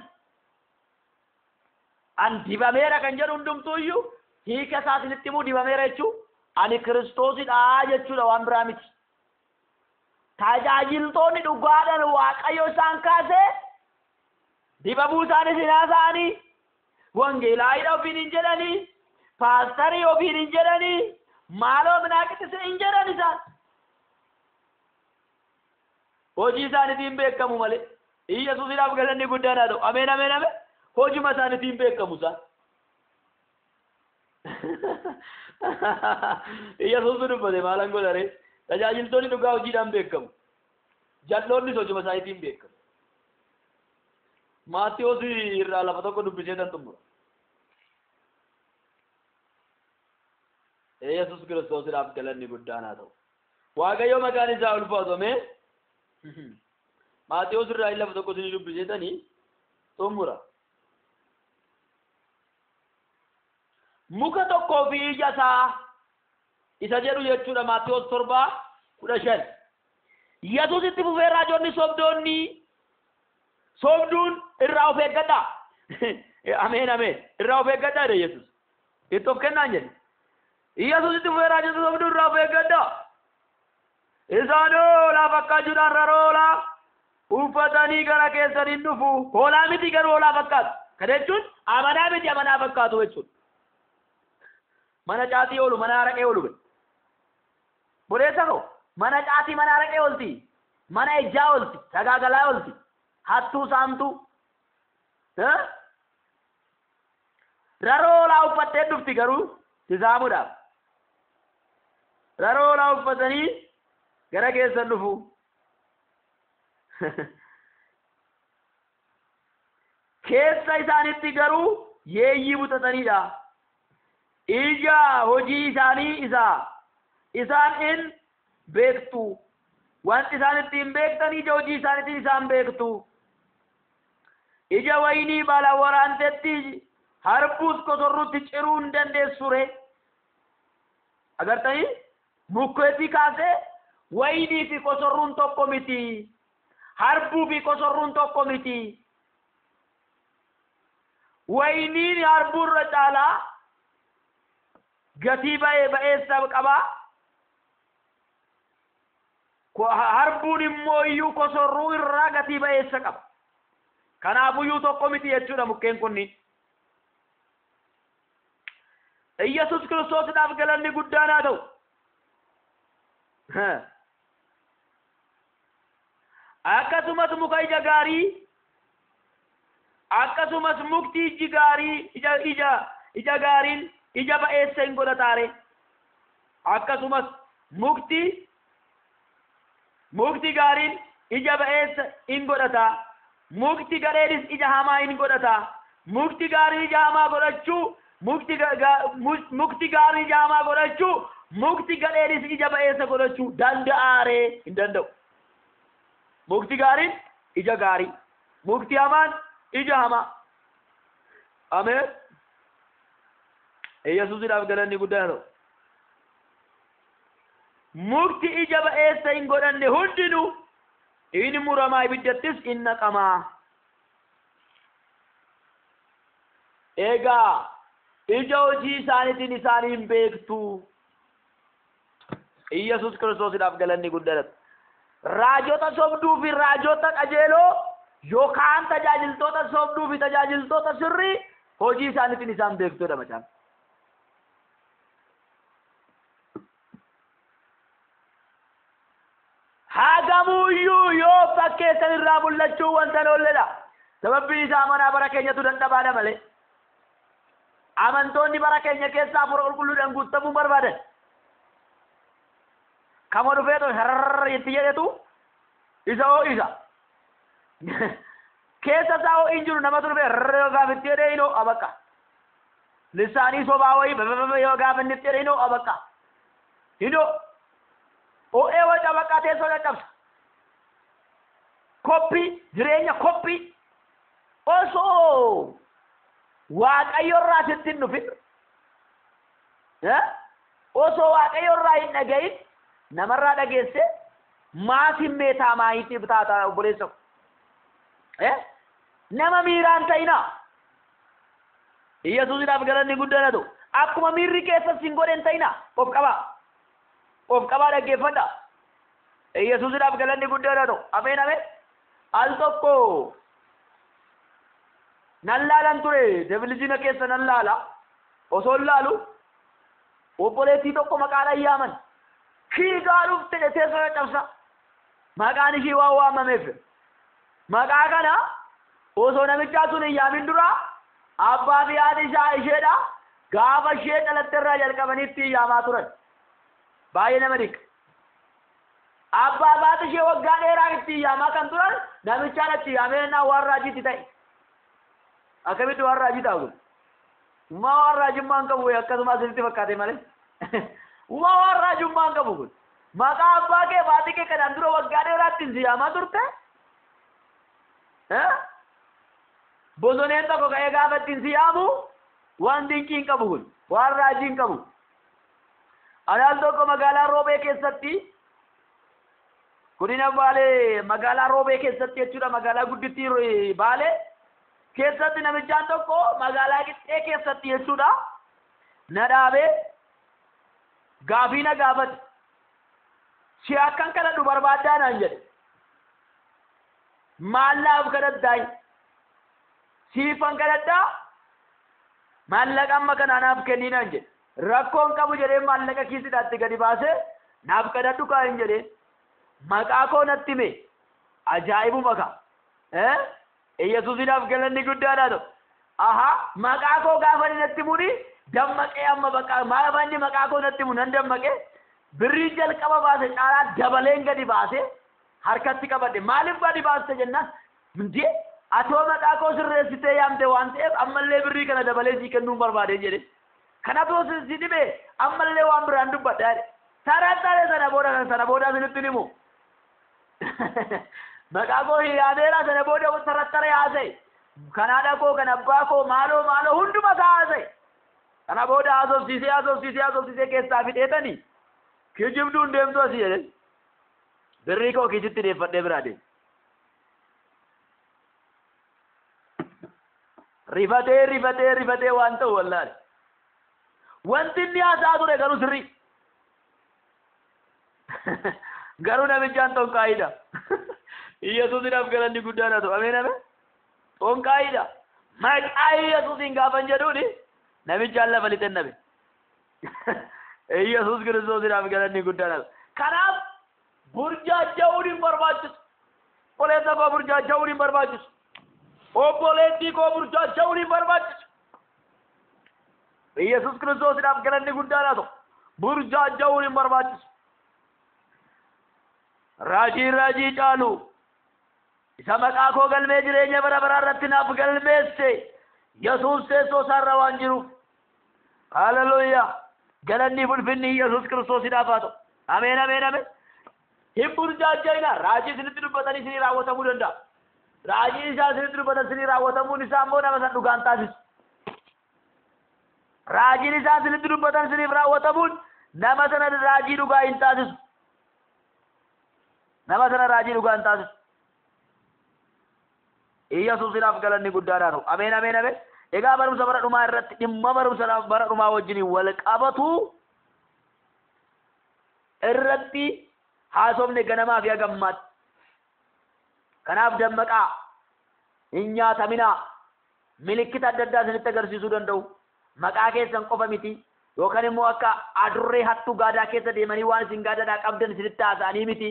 An dibameera kan jedhu hundumtuu iyyuu hiika isaa isinitti himuu, dibameera jechuu ani Kiristoosidha jechuudha, waan biraa miti. Tajaajiltoonni dhugaadhaan Waaqayyo isaan kaasee dibamuu isaanis hin haasa'anii, wangeelaayidha ofiin hin jedhanii, paastarii ofiin hin jedhanii, maaloo minaaqixise hin jedhan isaan. Hojii isaaniitiin beekamu malee. Iyyasuusidhaaf galanni guddaan haa ta'u. Ameen ameen ameen. Hojuma isaaniitiin beekamu isaan. Iyyasuusu dubbate, maalan godhare? Tajaajiltoonni dhugaa hojiidhaan beekamu. Jalloonnis hojuma isaaniitiin beekamu. Maatiyoos irraa lafa tokko dubbisee tan xumura. Yesuus Kiristoosiidhaaf galanni guddaan haa ta'u. Waaqayyo maqaan isaa ulfaatame. Maatiyoos irraa lafa tokko isinii dubbisee tanii xumura. Muka tokkoo fi ija isaa isa jedhu jechuudha, Maatiyoos 7:15. Yesuus itti fufee, raajonni sobdoonni sobduun irraa of eeggadhaa. Ameen ameen. Irraa of eeggadhaa jedhe Yesuus. Itti of kennaan jedhe. Yesuus itti fufee, raajota sobduun irraa of eeggadhaa. Isaan hoolaa fakkaachuudhaan raroo hoolaa uffatanii gara keessaniin dhufu. Hoolaa miti garuu hoolaa fakkaatu. Kana jechuun amanaa miti, amanaa fakkaatu jechuudha. Mana caatii oolu, mana araqee oolu. Boleessa koo, mana caatii, mana araqee oolti. Mana ejjaa oolti. Sagaagalaa oolti. Hattuu, saamtuu. Raroo hoolaa uffattee dhufti garuu si saamuudhaaf. Raroo hoolaa uffatanii gara keessan dhufu. Keessa isaanitti garuu yeeyyii butatanidha. Ija hojii isaanii isa isaan in beektu. Wanti isaan ittiin beektan, ija hojii isaaniitiin isaan beektu. Ija wayinii baala waraantetti, harbuus kosorruutti ciruu hin dandeessu ree? Agartanii, mukkeetii kaasee wayinii fi kosorruun tokko miti. Harbuu fi kosorruun tokko miti. Wayiniin harbuu irra caalaa gatii ba'ee ba'eessa qabaa. Harbuun immoo iyyuu kosorruu irraa gatii ba'eessa qaba. Kanaafuyyuu tokko miti jechuudha mukkeen kunniin. Iyyasuus Kiristoosiidhaaf galanni guddaan haa ta'u. Akkasumas muka ija gaarii, akkasumas mukti iji gaarii ija gaariin ija ba'eessa hin godhataare? Akkasumas mukti gaariin ija ba'eessa hin godhata, mukti gadheenis ija hamaa hin godhata. Mukti gaariin ija hamaa godhachuu, mukti gaariin ija hamaa godhachuu, mukti gadheenis ija ba'eessa godhachuu danda'aaree? Hin danda'u. Mukti gaariin ija gaarii, Mukti hamaan ija hamaa. Ameen. Yesuusidhaaf galanni guddaan haa ta'u. Mukti ija ba'eessa hin godhanne hundinuu inni muramaa ibiddattis in naqamaa. Egaa ija hojii isaaniitiin isaanii hin beektu. Iyyasuus Kiristoosiidhaaf galanni guddaan haa ta'u. Raajota sobduu fi raajota qajeeloo yookaan tajaajiltoota sobduu fi tajaajiltoota sirrii hojii isaaniitiin isaan beektuudha macaafni. Hagamuyyuu yoo fakkeessan irraa mul'achuu wanta hin oolledha. Sababbiin isaa amanaa bara keenyatu dadhabaadha malee. Amantoonni bara keenya keessa hafuura qulqulluudhaan guutamuu barbaadan. Kama dhufeetu shararra itti jedhetu isa ho'isa. Keessa isaa ho'iin jiru namatu dhufee rrrr yoo gaafa itti jedhee hin ho'a bakka. Lissaanii sobaa wayii babababa yoo gaafa inni itti jedhee hin ho'a bakka. Hin ho'a. Ho'ee waca bakka teessoo caccabsa. Koppii jireenya koppii osoo Waaqayyo irraa sitti hin dhufin osoo Waaqayyo irraa hin dhagahin namarraa dhageesse maa simmeetaa maayitii taata obboleessa ko. Nama miiraan ta'inaa. Iyyasuusidhaaf galanni guddaan haa ta'u. Akkuma miirri keessa sin godhe hin ta'inaa. Of qabaa. Of qabaa dhaggeeffadhaa. Iyyasuusidhaaf galanni guddaan haa ta'u. Ameen ameen. Al tokko nan laalan ture televizyiina keessa nan laala. Osoo hin laalu obboleettii tokko maqaadhaan yaaman. Fiigaa dhufte teessoo caccabsa. Maqaan ishii waan waamameef. Maqaa kana osoo namichaa sun hin yaamin dura abbaa fi haati isaa isheedha gaafa ishee dhalatte irraa jalqabanii ittiin yaamaa turan. Baay'ee nama dinqa. Abbaa fi haati ishee waggaa dheeraa ittiin yaamaa kan turan namichaan achi yaamee jennaan waan raajiitti ta'e. Akkamitti waan raajii ta'a kun? Uumaa waan raajummaa hin qabu akkasuma asirratti fakkaate malee. Uumaa waan raajummaa hin qabu kun. Maqaa abbaa kee fi haati kee kanaan dura waggaa dheeraa ittiin si yaamaa turte. Bosoneen tokko ka'ee gaafa ittiin si yaamu waan dinqii hin qabu kun. Waan raajii hin qabu. Ani al tokko magaalaa Roobee keessatti godina Baalee magaalaa Roobee keessatti jechuudha magaalaa guddittii Baalee keessatti namichaan tokko magaalaa qixxee keessatti jechuudha na dhaabee gaafii na gaafate. Si akkan kadhadhu barbaaddaa naan jedhe. Maal naaf kadhattaayi? Siifan kadhadhaa maallaqa amma kanaa naaf kennii naan jedhe. Rakkoon qabu jedhee maallaqa kiisidhaatti gadi baasee naaf kadhadhu kaa hin jedhee. Maqaa koo natti hime. Ajaa'ibuma kaa. Yesuusinaaf galanni guddaadhaa ta'u. Aha maqaa koo gaafa inni natti himuni dammaqee amma bakka gaafa inni maqaa koo natti himu nan dammaqee birriin jalqaba baase caalaa dabaleen gadi baase harkatti qabadhe. Maaliif gadi baaste jennaan indee atoo maqaa koo sirreessitee yaamte waan ta'eef ammallee birrii kana dabalee sii kennuun barbaade jedhe. Kanatu si dhibe ammallee waan biraan dubbadha jedhe. Tarattare sana booda sana booda isinitti himu. Maqaa koo yaameera sana booda tarattare haasa'e. Kan haadha koo kan abbaa koo maaloo maaloo hunduma isaa haasa'e. Kana booda haasofsiisee haasofsiisee haasofsiisee keessaa fixeetanii kijibduun deemtu asii jedhe. Birrii koo kiisitti deeffadhee biraa deeme. Rifatee rifatee rifatee waan ta'u wallaale. Wanti inni haasa'aa ture garuu sirrii. Garuu namichaan xonqaayiidha. Yesuusidhaaf galanni guddaan haa ta'u. Ameen ameen. Xonqaayiidha. Maqaa Yesuusiin gaafan jedhuuni namichaan lafa lixen dhabe. Yesuus Kiristoosiidhaaf galanni guddaan haa ta'u. Kanaaf burjaaja'uun hin barbaachisu. Obboleessa koo burjaaja'uun hin barbaachisu. Obboleettii koo burjaaja'uun hin barbaachisu. Yesuus Kiristoosiidhaaf galanni guddaan haa ta'u. Burjaaja'uun hin barbaachisu. Raajii raajii caalu isa maqaa koo galmee jireenya bara baraa irratti naaf galmeesse Yesuus teessoo isaarra waan jiruuf. Haleluuyaa. Galanni ulfinni Yesuus Kiristoosiidhaaf haa ta'u. Ameen ameen ameen. Hin burjaaja'ina. Raajii isinitti dubbatanii isinii raawwatamuu danda'a. Raajiin isaan isinitti dubbatan isinii raawwatamuun isaa immoo nama san dhugaa hin taasisu. Raajiin isaan isinitti dubbatan isiniif raawwatamuun nama sana raajii dhugaa hin taasisu. Nama sana raajii dhugaa hin taasisu. Iyyasuusinaaf galanni guddaadhaa ta'u. Ameen ameen ameen. Egaa barumsa bara dhumaa irratti dhimma barumsa bara dhumaa wajjin wal qabatu irratti haasofne ganamaa fi hagammaatti. Kanaaf dammaqaa, hin nyaataminaa, milikkita adda addaa isinitti agarsiisuu danda'u. Maqaa keessan qofa miti yookaan immoo akka adurree hattuu gaadaa keessa deemanii waan isin gaadaadhaa qabdan isinitti haasa'anii miti.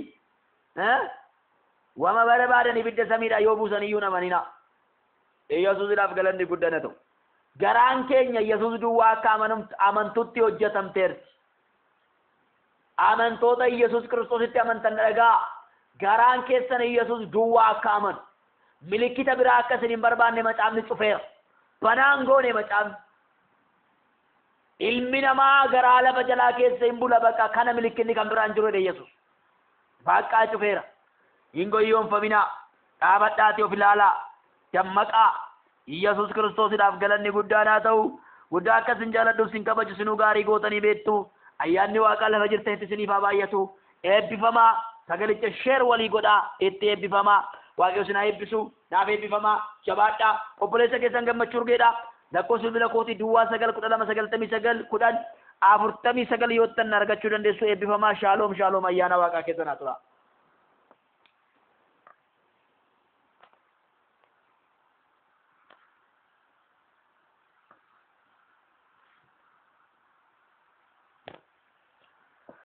Wama barbaadan ibidda samiidhaa yoo buusan iyyuu hin amaninaa. Iyyasuusidhaaf galanni guddaan haa ta'u. Garaan keenya Yesuus duwwaa akka amantutti hojjetamteerti. Amantoota Iyyasuus Kiristoositti amantan dhagaa. Garaan keessan Iyyasuus duwwaa akka amanu. Milikkita biraa akka isin hin barbaanne macaafni cufeera. Banaan goone macaafni. Ilmi namaa garaa lafa jalaa keessa hin bula baqa kana milikkinni kan biraan jiru jedhe Yesuus. Baqqaa cufeera. Hin goyyoonfaminaa. Dhaabadhaatii of ilaalaa. Dammaqaa. Iyyasuus Kiristoosidhaaf galanni guddaan haa ta'u. Guddaa akka isin jaaladhuuf isin kabaju isinuu gaarii gootanii beektu. Ayyaanni Waaqaa lafa jirtanitti isiniif haa baay'atu. Eebbifamaa. Sagalicha share walii godhaa. Itti eebbifamaa. Waaqayyo isin haa eebbisu. Naaf eebbifamaa. Jabaadhaa. Obboleessa keessan Gammachuu Urgeedha. Lakkoofsi bilbila kootii duwwaa 9 12 99 10 49 yoo ta'an argachuu dandeessu. Eebbifamaa. Shaaloom shaaloom. Ayyaana Waaqaa keessan haa tura.